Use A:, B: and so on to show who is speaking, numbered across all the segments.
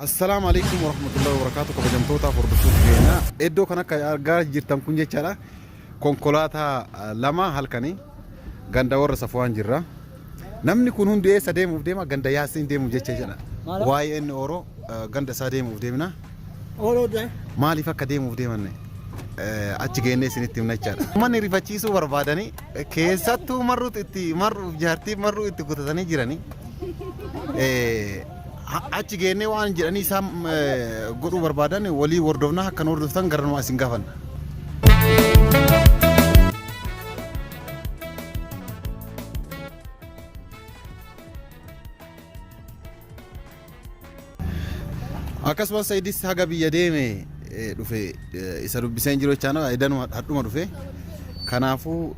A: Assalaamu alaikum warahmatullahi wabarakatuh kabajamtootaaf hordoftoota keenya iddoo kan akka argaa jirtan kun jechaadha konkolaataa lama halkanii ganda warra safuwaan jirra namni kun hundi eessa deemuuf deema ganda yaasiin deemuuf jecha jedha waa'ee inni ooroo ganda isaa deemuuf deemna maaliif akka deemuuf deemanne achi geennee isinitti himna jechaadha. Uummanni rifachiisuu barbaadanii keessattuu marruutu itti marruuf jaartii marruu itti kutatanii jiranii achi geennee waan jedhanii isaan godhuu barbaadan walii hordofnaa akka nu hordoftan gara numaa isin gaafanna. Akkasumas Saidis haga biyya deeme dhufe isa dubbisee jiru jechaadha. Edanuma hadhuma dhufe. Kanaafuu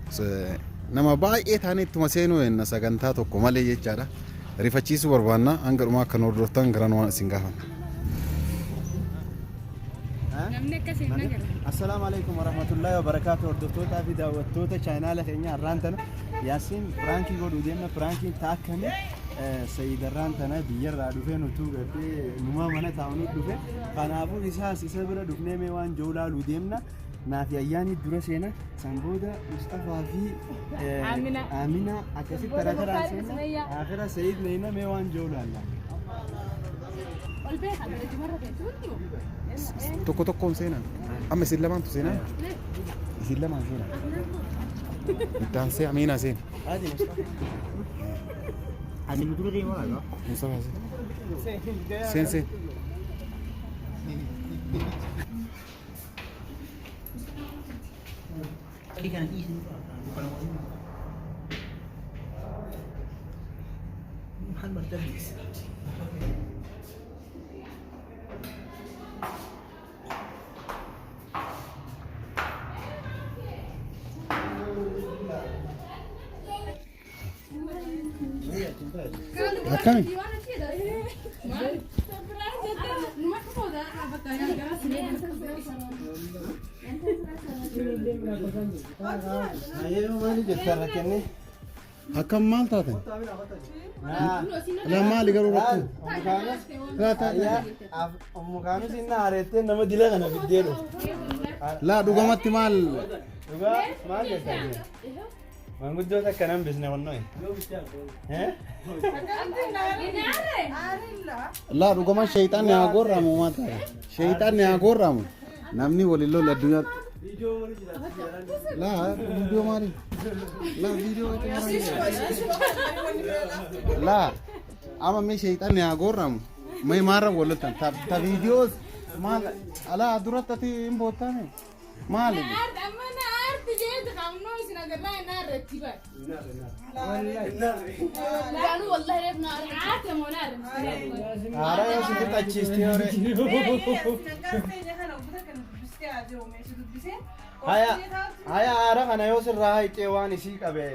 A: nama baay'ee taanee ittuma seenuu jenna sagantaa tokko malee jechaadha. Rifachiisuu barbaanna hanga dhumaa akka nu hordoftan gara numaan isin gaafanna.
B: Namni akkasii hin agarre.
C: Assalaamu alaikum warahmatullahi wabarakaatu hordoftootaa fi daawwattoota chaayinaala keenya har'aan tana Yaasiin piraankii godhuu deemna piraankiin taa akkamii Sa'iid har'aan tana biyyarraa dhufee nutuu gartee numaa mana taa'u nu dhufe kanaafuu isaas isa bira dhufnee mee waan jiru laaluu deemna naafi ayyaanii dura seena san booda Mustafaa fi
B: Amina.
C: Amina akkasitti tara taraan seena
B: Sumayyaa.
C: akira Sa'iid neeyna mee waan jiru laalla.
B: Ol beekaa jimarra teessu hundi moo?
A: Tokko tokkoon seenaa. Amma isin lamaantu seenaa. Isin lamaan seenaa. Itti aansee Amiinaa seena.
C: Ati Mustafa.
D: Ani dura deemaa dha.
A: Mustafa seen. Seen seen.
D: Adii kana dhiisni dukkana godhu. Maal martabis?
A: Akkami?
C: Ayyee maali jettan rakkanne?
A: Akkam maal taatan? Laa maali garuu rakkoon? Laa taatan.
C: Ummu Kaanus inni aareettee nama dila kana fiddee dhufte.
A: Laa dhugamatti maal?
C: Dhugaa maal jettan? Manguddoota akka nan bisne wannoo.
A: Laa dhugama sheeyxaanni haa gorramu maal taate? Sheeyxaanni haa gorramu. Namni waliin lolu addunyaatti. Laa viidiyoo maali? Laa viidiyoo maali? Laa amma mee sheeyxaanni haa gorramu. Mee maarra wal loltan? Ta viidiyoos maal? Alaa duratti ati hin boottaame? Maali?
C: Haaraa yoo si fixachiiste horee. Haya haya haara kana yoo sirraa hayxee waan isii qabe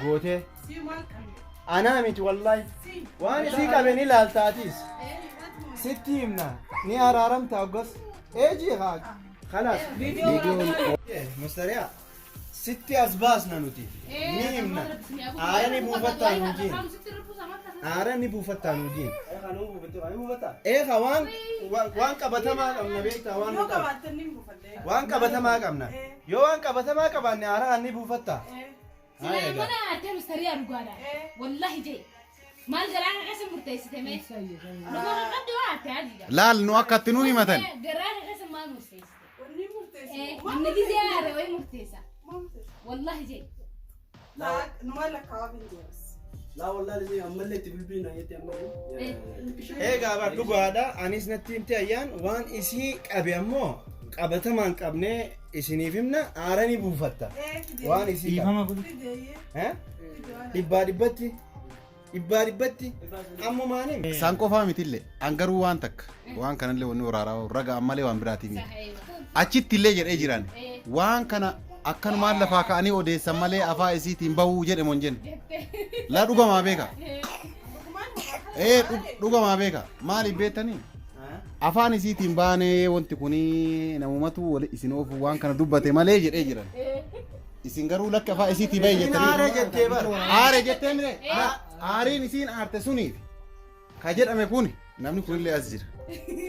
C: gootee. Anaa miti wallahi. Waan isii qabe ni laalta atis. Sitti himna ni araaramta oggas. Eejii haa kalaas. Mustariyaa sitti as baasna nuti. Ni himna. Aara ni buufattaa nuun jiin. Aara ni buufattaa nuun jiin. Eeka waan waan qabatamaa qabna beektaa waan nu qabna. Waan qabatamaa qabna. Yoo waan qabatamaa qabaanne aara kan ni buufattaa.
B: Silaa mana aartee mustariyaa dhugaadha. Wallahi jee. Maal garaa kee keessa murteessite mee? Dhuguma kan qabdu yoo aarte adiidha.
A: Laal nu akka itti nuun himatan.
B: Garaa kee keessa maal murteessite? Namni gizee aare wayii murteessa. Wallahi jee.
C: Laa wallahi isin ammallee itti bilbilina jettee ammallee. Egaa bar dhugaadha anis natti himte ayyaan waan isii qabe ammoo qabatamaan qabnee isiniif himna aara ni buufatta. Waan isii qabe.
D: Dhiifama godhu.
C: Eh? Dhibbaa dhibbatti. Dhibbaa dhibbatti. Ammumaan himi.
A: Isaan qofaa mitillee an garuu waan takka waan kanallee wanni waraaraa raga ammalee waan biraatii miti. Achitti illee jedhee jiran waan kana akkanumaan lafaa ka'anii odeessan malee afaa isiitiin bahuu jedhe mon jenne. Laa dhugamaa beeka. Ee dhugamaa beeka. Maaliif beektanii? Afaan isiitiin baanee wanti kuni namumatu wali isin oofu waan kana dubbate malee jedhee jiran. Isin garuu lakki afaan isiitii bahe jettanii.
C: Aare jettee bar.
A: Aare jettee mire. Aariin isiin aarte suniif ka jedhame kuni. Namni kunillee as jira.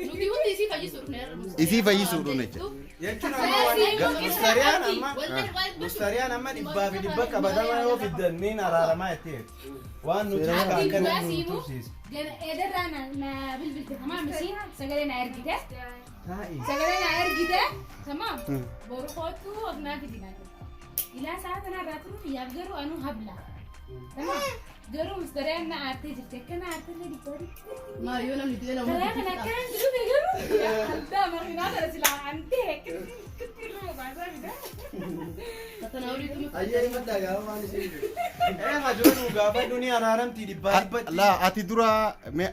B: Nuti hundi isii fayyisuu dhufne.
A: Isii fayyisuu dhufne jecha.
C: Jechuun amma waan mustariyaan amma mustariyaan amma dhibbaa fi dhibba qabatamaa yoo fiddan niin araaramaa itti waan nuti akkana nu tursiise.
B: Edarraa na bilbilte tamaam isiin sagalee na ergite.
C: Taa'i.
B: Sagalee na ergite tamaam. Boru kootu of naa fidi naa jedhe. Ilaa sa'a kanarraa turuuf yaaf garuu anuu habla. Tamaam. Garuu mustariyaan na aartee jirti. Akka na aartee illee dhibbaa dhibba.
E: Maayoo namni du'e nama.
B: Karaa kana akkaan jiruuf garuu aldaa marinaa kana silaa antee akkatti irra baasaa fida.
C: Ayyee himadhaa gaafa waan isheen jedhu. Ee hajoo nu gaafadhu ni araaramti dhibbaa dhibbatti.
A: Laa ati dura mee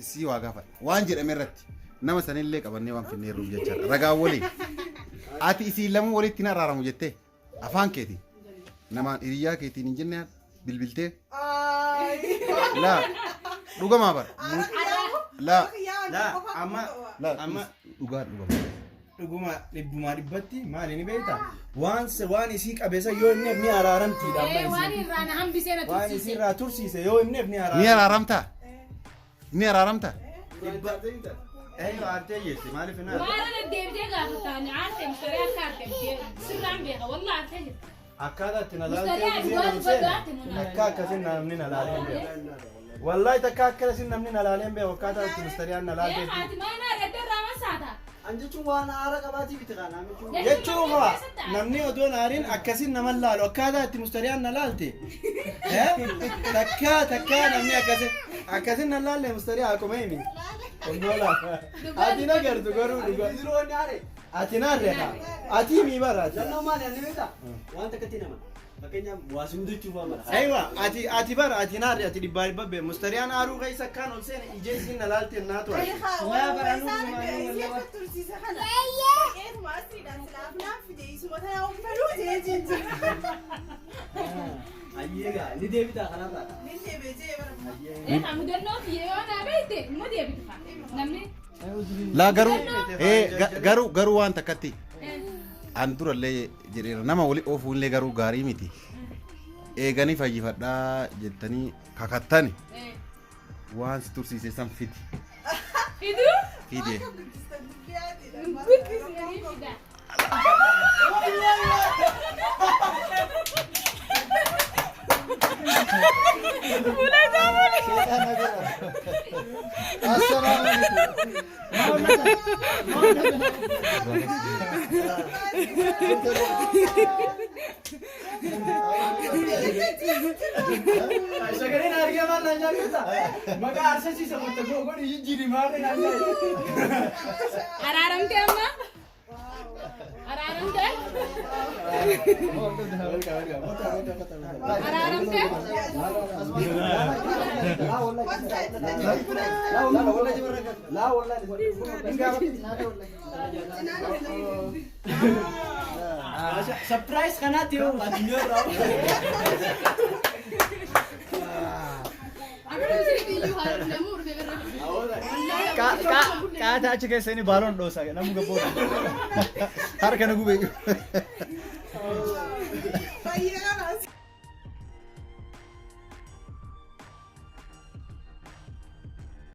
A: si waa gaafadha. Waan jedhame irratti nama sanillee qabannee waan finneerruuf jechaadha. Ragaa waliin. Ati isiin lamuu walitti hin araaramu jettee afaan keetiin namaan hiriyyaa keetiin hin jenne bilbiltee. Laa dhugamaa bara. Laa
C: Laa amma
A: laa
C: amma
A: dhugaa dhugama.
C: Dhuguma dhibbumaa dhibbatti maali ni beektaa? Waan waan isii qabeessa yoo himneef ni araaramtiidha amma
B: Waan
C: isiin.
B: irraa na hambisee na
C: Waan
B: tursiise.
C: isii irraa tursiise yoo himneef ni
A: Ni
C: araaramti.
A: araaramtaa? Ni araaramtaa?
C: Dhibba. Eeyyoo aartee jirti maaliif hin aarte?
B: Maal deddeebitee gaafataa ni aarte mustarii akka aarte sirraan beeka wallah aartee jirti.
C: Akkaataa itti na
B: Mustariyaa
C: laaltee
B: dhugaa
C: gisee
B: dubbadhu aarte mun
C: takka akkasin namni na laalee hin beeku. Wallahi takka akkasin namni na laalee hin beeku akkaataa itti mustariyaan na
B: Ee
C: laaltee.
B: haati maal aartee irraa masaata.
D: An jechuun waan aara qabaatii biti kana jechuun.
C: Jechuun haa namni odoo aariin akkasin nama laalu akkaataa itti mustariyaan na laalte. Takka takka namni akkasin akkasin na laalle mustariyaa akkuma himi. Onnoo laata. Ati na gartu garuu dhuga.
D: Yeroo inni aare.
C: Ati na arreeta. Ati mi bara ati.
D: Jannoo maali anni beektaa? Waan takkatti nama. Fakkeenyaaf waa simdachuu fa'aa mala.
C: Aywa ati ati bara ati na arre ati dhibbaa dhibba bee mustariyaan aaruu keessa akkaan ol seene ijee isiin na laalte naa tu'an.
D: Ayyee gaa ni deebitaa kanarraa.
B: Ee mudannoo kiyya yoo naa beekte immoo deebita namni.
A: Laa garuu garuu garuu waan takkatti an durallee jedheera nama wali oofuun illee garuu gaarii miti. Eeganii fayyifadhaa jettanii kakattani waan si tursiise san fidi.
B: Fiduu?
A: Fide.
B: Guddisanii fida.
A: Assalaamu alaikum.
C: Sagaleen argee maal naan jaalladha? Maqaa arsasiisa mutta godhi jijjiiri maal naan jaalladha?
B: Araaramtee amma? Araaramtee? Araaramtee?
D: Surprise kanaatti yoo addunyaa irraa.
B: Akka isinitti iyyuu haala namuu dhufee birra.
F: Qaata achi keessa inni baaloon dhoosa namni gabboota.
A: Harka na gubee.